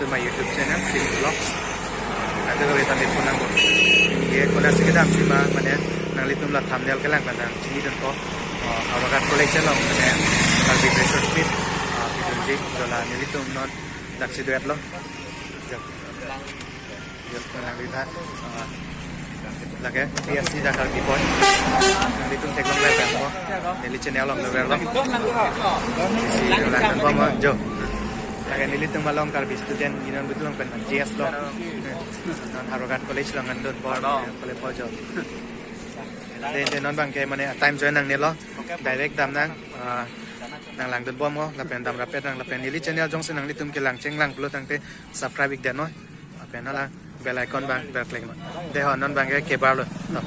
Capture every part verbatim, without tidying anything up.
My YouTube channel, Film Vlogs. Ante kami tame punang bo. Ye konatsi kedam sima, mane nanglitum la thumbnail kelang pen nangchinidunpo. Oh, Howraghat College along, mane Karbi Freshers Meet, ah, pidunji, jo la nelitum non daksi duet lo. Jo. Jo, nangli tha. Ah, lake, P S C Dakar Depot. Nanglitum theklong ver po. Neli channel along lo ver lo. P S C Dakar Depot mo, jo. Lake nelitum along Karbi Student Union Butu along pen G S lo. Non Howraghat College along nangdunpo. Kole po jo. Ante, ante non abangke mane time join nangnelo. Direct dam nang, ah, nanglangdunbom mo, lapen damrappet nang, lapen neli channel jongsi nanglitum kelang chenglang pulo tangte subscribe ik det noi. Lapen hala bell icon abang bell click noi. Dei ho non abangke kebar lo. To.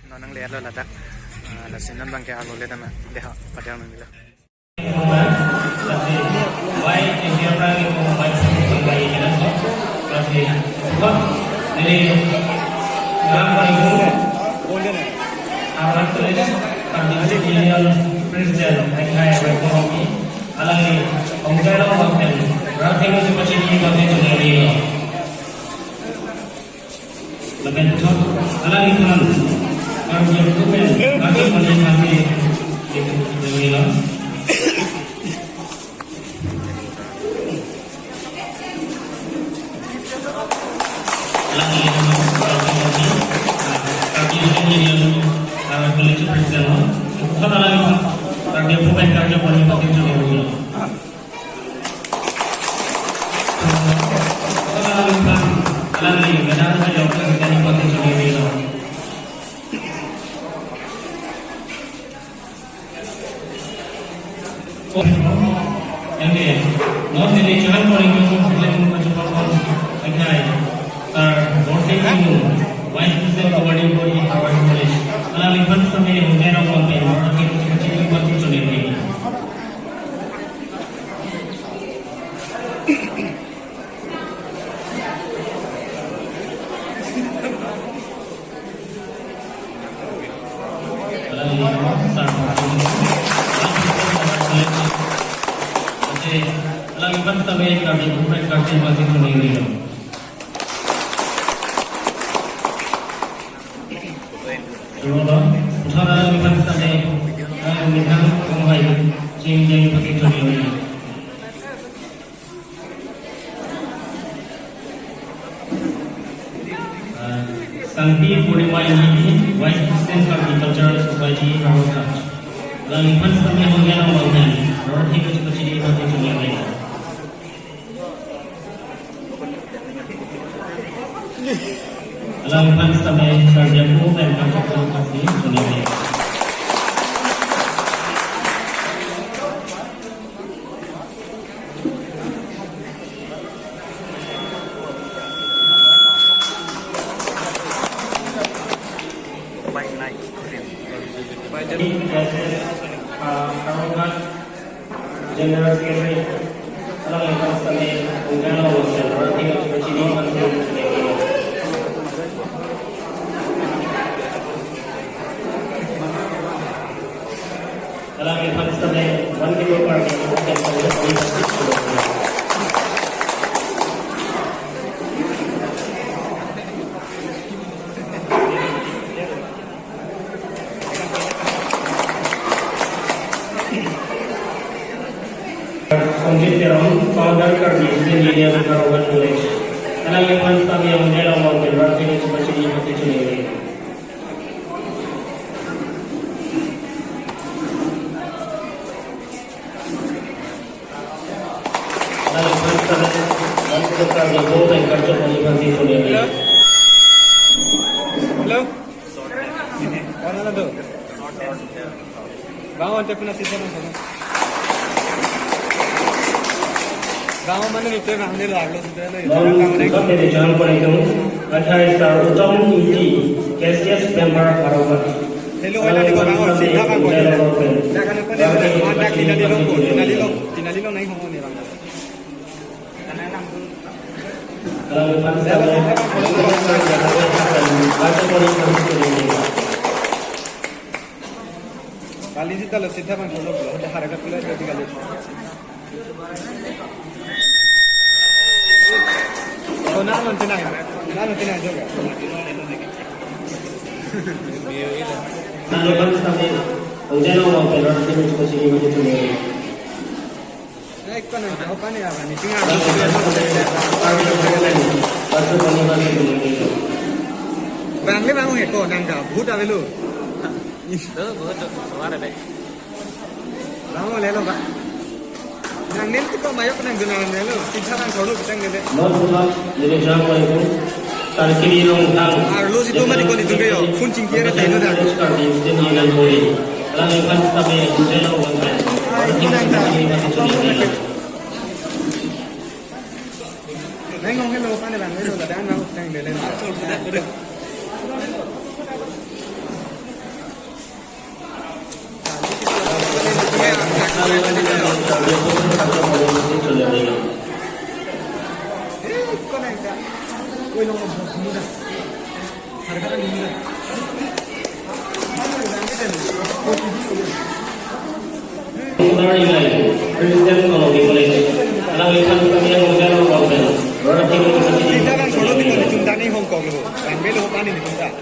Non nangle-etlo ladak. Ah, lasi non abangke arlo le dam ma. Dei ho, padang nangnelo. Lapen thot, alangliphan, Karbi Student Union, Karbi College Student Union, Karbi Student Union, Karbi College President, thot alangliphan, Karbi Student Union, Karbi College Student Union. Ante, non neli chehang pori ke sum sum pachapon pon, akhai, sir Borte Timung, Vice President Governing Body, Howraghat College. Alangliphan sitame honghe rong pon pen, akhai kuchi kuchi pon pon choneri. Uh, Sangpi Purnima Ingti, Vice President Karbi Cultural Society, Howraghat. Alangliphan sitame honghe rong pon pen, ror thik kuchi kuchi pon pon choneri. Alangliphan sitame karjap pen karjap pen pasi choneri. General Secretary, alangliphan sitame, ungkang lo, General Secretary, Eastern Area Government College. Alangliphan sitame ahokpet along Bharat College pachini pati chini. Alangliphan sitame Bharat College pachini pati chini. Hello. Hello. Konala do? Gaon ante puna sitha nang kono. Gaon mane nite bang de larlo sitha na. Non bukan dari jalan paling itu. Athai sar Uttam Ingti, K C S member Baropat. Hello, hello, di ko gaon sitha bang ko. Jaga na pun dia ada dak tinali lo, tinali lo, tinali lo nahi homo ni bang. Kali sitha lo sitha bang lo lo, harap kali lo kali. Oh, na non tinai, na non tinai juga. Alangliphan sitame ahokpet along Bharat College pachini pati chini. Bang le bang he ko nang ka bhut avelo. Tuh, bhut tuh, suara deh. Bang le lo ba. Nang nen tu ko mayok nang guna nang lo. Sitha nang thodu kitang gede. Non bukan dari jalan paling itu. Tarkiri long thang. Arlo si tu mati ko ni tu yo. Phone chingki ra tayo da. Karbi Eastern Union Body. Alangliphan sitame ahokpet along Bharat College pachini pati chini. Nang ngong hello, pane bang, hello, ladak nang nang belen. Christian Theology College. Alangliphan sitame ahokpet along Bharat College pachini pati chini. Sitha bang solo di ko ni chungtang ni hong kong lo. Bang belo pani ni chungtang.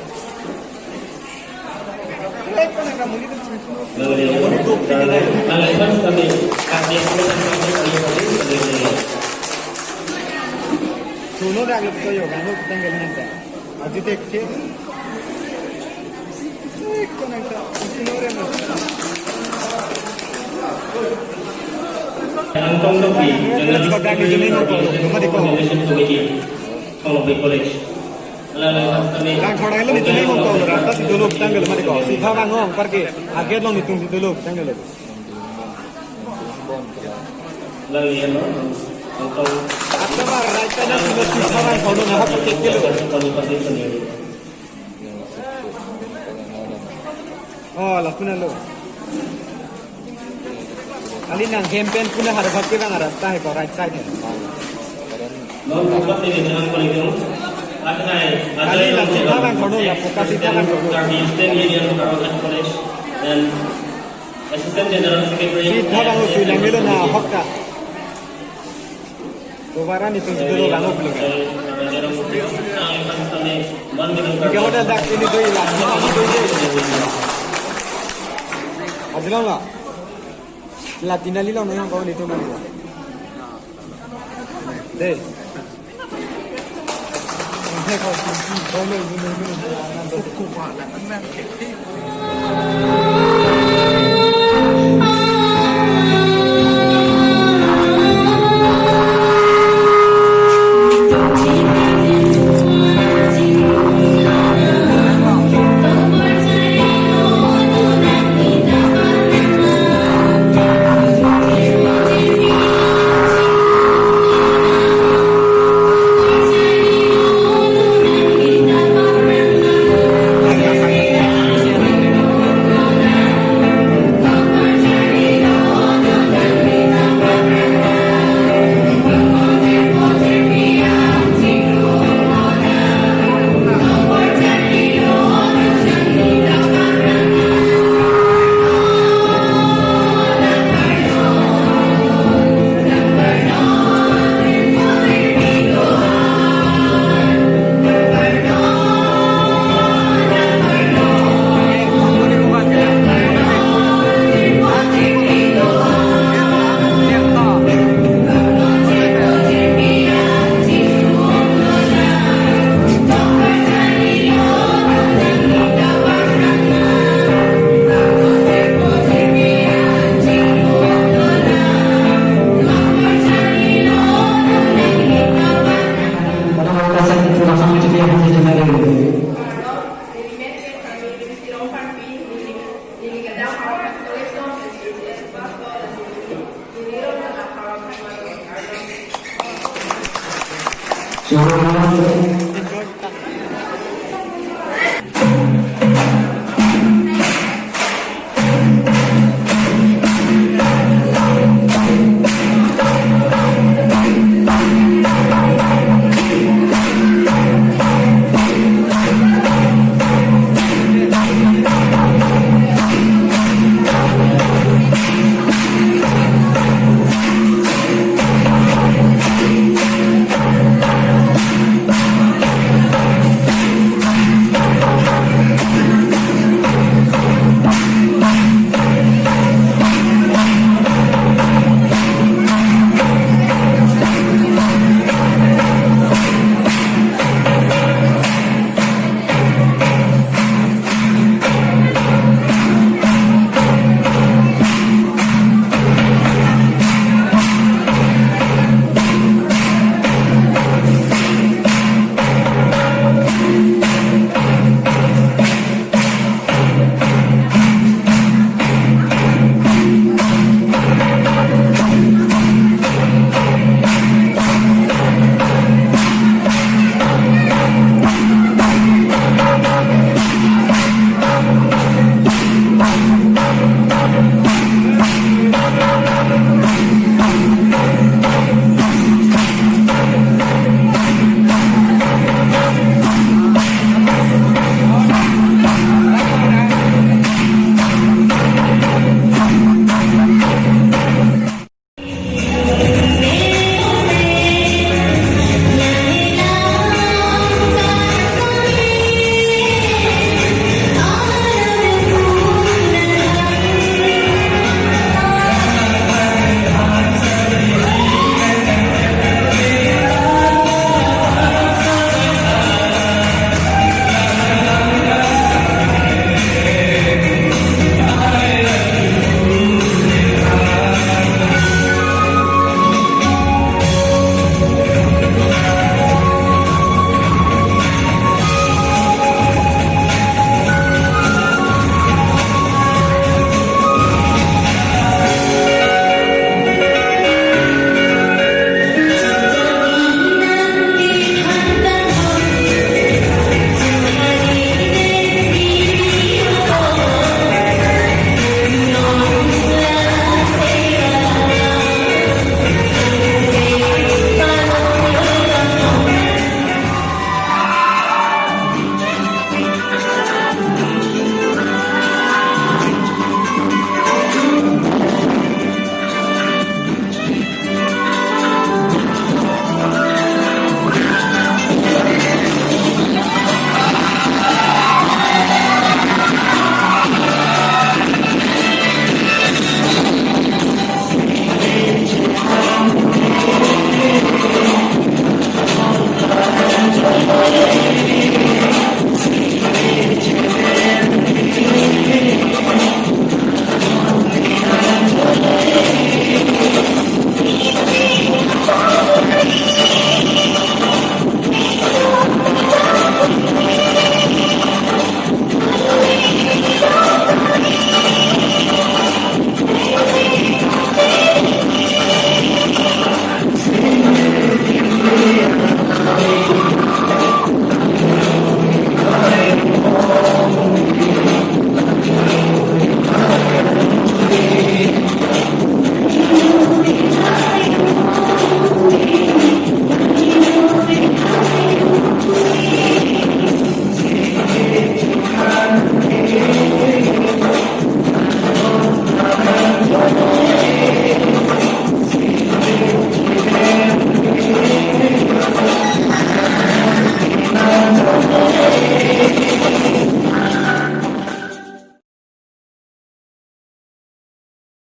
Alangliphan sitame ahokpet along Bharat College pachini pati chini. Suno dak lo to yo, bang lo kitang gelen ta. Aji tek ke. Angtong Tokbi, General Secretary, Coordination Committee, Konglope College. Lang thora lo nitum ni hong kong, rasta si dolo tanggal mati ko. Sitha bang hong parke, aget long nitum si dolo tanggal. Lang iyan lo, angtong. Atau bar, right side na silo sitha bang hong na hok ke kilo. Oh, lapu na lo. Kali nang hem pen puna harap ke bang rasta hai ko right side hai. Non bukan dari jalan paling itu. Athai, kali athai la sitha bang kono ya, poka sitha bang kono. Karbi Eastern Union Baropat College dan Assistant General Secretary. Sitha bang lo sui lang melo na hokta. Dobara nitum si dolo bang lo. Ke hotel dak ini doi la, ini doi doi. Ajilong la. La tinali long nang kau nitum mani. Deh.